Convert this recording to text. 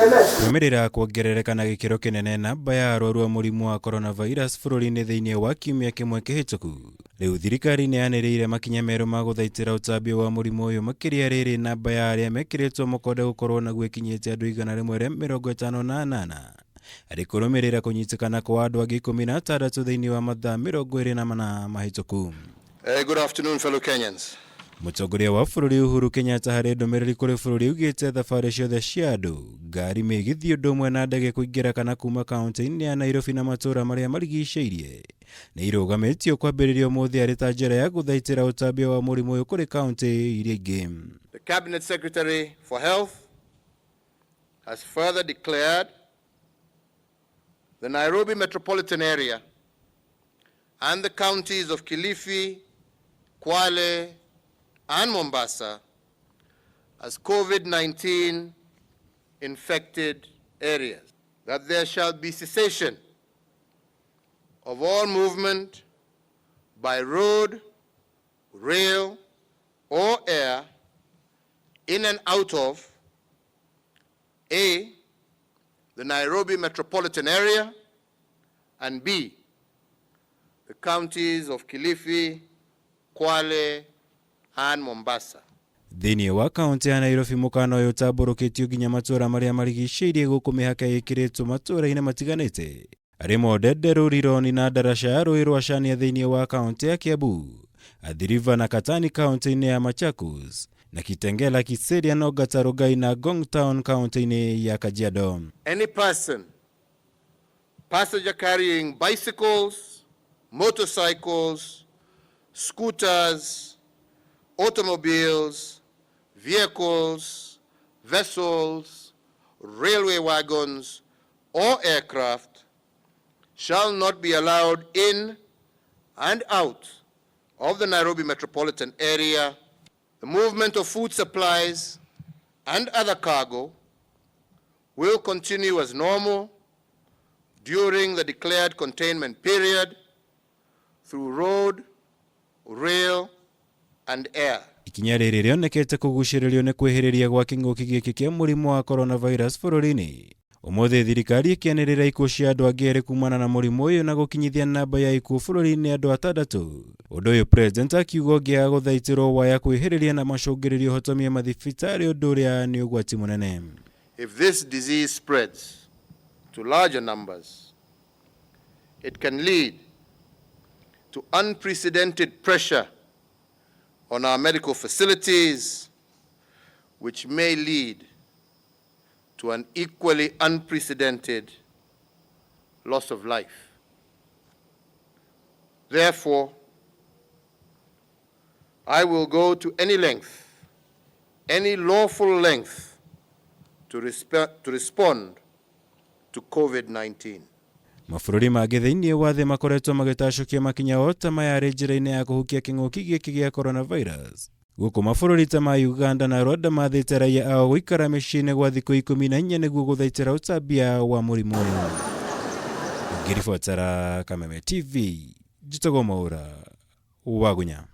Kũrũmĩrĩra kuongerereka na gĩkĩro kĩnene namba ya arwaru a mũrimũ wa coronavirus bũrũri-inĩ thĩinĩ wa kiumia kĩmwe kĩhĩtũku, rĩu thirikari nĩ yanĩrĩire makinya merũ ma gũthaitĩra ũtambia wa mũrimũ ũyũ makĩria rĩrĩ namba ya arĩa mekĩrĩtwo mũkonde gũkorwo naguo ĩkinyĩte andũ 158 harĩ kũrũmĩrĩra kũnyitĩkana kwa andũ angĩ 16 thĩinĩ wa mathaa 24 mahĩtũku. Good afternoon, fellow Kenyans. Mũtongoria wa bũrũri Uhuru Kenyatta harĩ ndũmĩrĩri kũrĩ bũrũri augĩte thabarĩ ciothe cia andũ, ngari, mĩgithi ũndũ ũmwe na ndege kũingĩra kana kuma kaunti-inĩ ya Nairobi na matũũra marĩa marigicĩirie nĩ irũgamĩtio kwambĩrĩria ũmũthĩ arĩ ta njĩra ya gũthaitĩra ũtambia wa mũrimũ ũyũ kũrĩ kaunti iria ingĩ. The Cabinet Secretary for Health has further declared the Nairobi metropolitan area and the counties of Kilifi, Kwale, and Mombasa as COVID-19 infected areas, that there shall be cessation of all movement by road, rail, or air in and out of A, the Nairobi metropolitan area, and B, the counties of Kilifi, Kwale, and Mombasa. Thĩinĩ wa kaunti ya Nairobi mũkana ũyũ ũtambũrũkĩtio nginya matũũra marĩa marigicĩirie gũkũ mĩhaka ĩkĩrĩtwo matũũra-inĩ matiganĩte arĩ mo Ndenderu, Rironi na ndaraca ya rũĩ rwa Chania thĩinĩ wa kaunti ya Kiambu, Athi River na Katani kaunti-inĩ ya Machakos, na Kitengela, Kiserian, Ongata Rongai na Ngong Town kaunti-inĩ ya Kajiado. Any person, passenger carrying bicycles, motorcycles, scooters, automobiles, vehicles, vessels, railway wagons, or aircraft shall not be allowed in and out of the Nairobi metropolitan area. The movement of food supplies and other cargo will continue as normal during the declared containment period through road, rail, and air. Ikinya rĩrĩ rĩonekete kũgucĩrĩrio nĩ kwĩhĩrĩria gwa kĩng'ũki gĩkĩ kĩa mũrimũ wa coronavirus bũrũri-inĩ. Ũmũthĩ thirikari ĩkĩanĩrĩra ikuũ cia andũ angĩ erĩ kumana na mũrimũ ũyũ na gũkinyithia namba ya ikuũ bũrũri-inĩ andũ atandatũ. Ũndũ ũyũ president akiuga ũngĩaga gũthaitĩrwo waya kwĩhĩrĩria na macũngĩrĩrio ũhotomie mathibitarĩ ũndũ ũrĩa nĩ ũgwati mũnene. If this disease spreads to larger numbers, it can lead to unprecedented pressure on our medical facilities, which may lead to an equally unprecedented loss of life. Therefore, I will go to any length, any lawful length, to respond to COVID-19. Mabũrũri mangĩ thĩinĩ wa thĩ makoretwo magĩtacũkia makinya o ta maya arĩ njĩra-inĩ ya kũhukia kĩng'ũki gĩkĩ gĩa coronavirus. Gũkũ mabũrũri ta ma Uganda na Rwanda mathĩte raia ao gũikara mĩciĩ-inĩ gwa thikũ 14 nĩguo gũthaitĩra ũtambia wa mũrimũ ũyũ. Ngĩribotera Kameme TV, njĩtagwo Mwaũra Wagunya.